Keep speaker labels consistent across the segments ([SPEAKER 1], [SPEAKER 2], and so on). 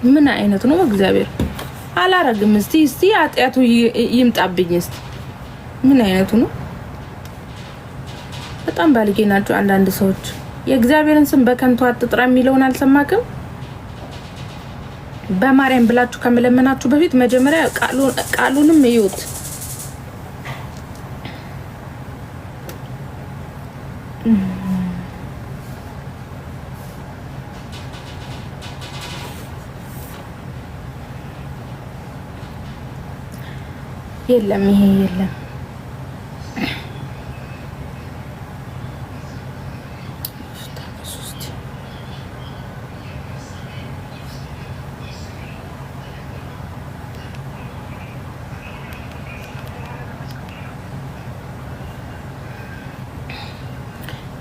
[SPEAKER 1] ምን አይነት ነው? እግዚአብሔር አላረግም። እስቲ እስቲ ኃጢአቱ ይምጣብኝ። እስቲ ምን አይነቱ ነው? በጣም ባልጌ ናቸው አንዳንድ ሰዎች። የእግዚአብሔርን ስም በከንቱ አትጥራ የሚለውን አልሰማክም? በማርያም ብላችሁ ከመለመናችሁ በፊት መጀመሪያ ቃሉንም እዩት። የለም ይሄ የለም።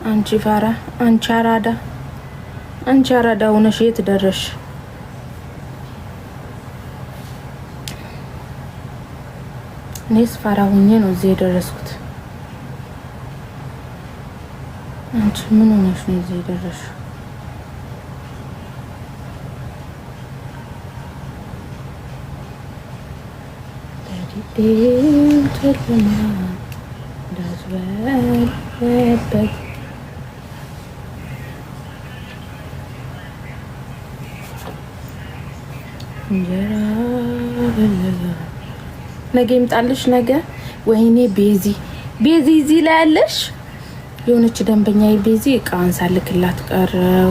[SPEAKER 1] አንቺ ፋራ፣ አንቺ አራዳ፣ አንቺ አራዳ ሆነሽ የት ደረሽ? እኔስ ፋራ ሁኜ ነው እዚህ የደረስኩት። አንቺ ምን ሆነሽ ነው እዚህ የደረስሽ? ጨለማ እንዳዝበለበት እንጀራ በለላ ነገ ይምጣልሽ። ነገ ወይኔ ቤዚ ቤዚ እዚህ ላይ ያለሽ የሆነች ደንበኛ ቤዚ እቃዋን ሳልክላት ቀረው።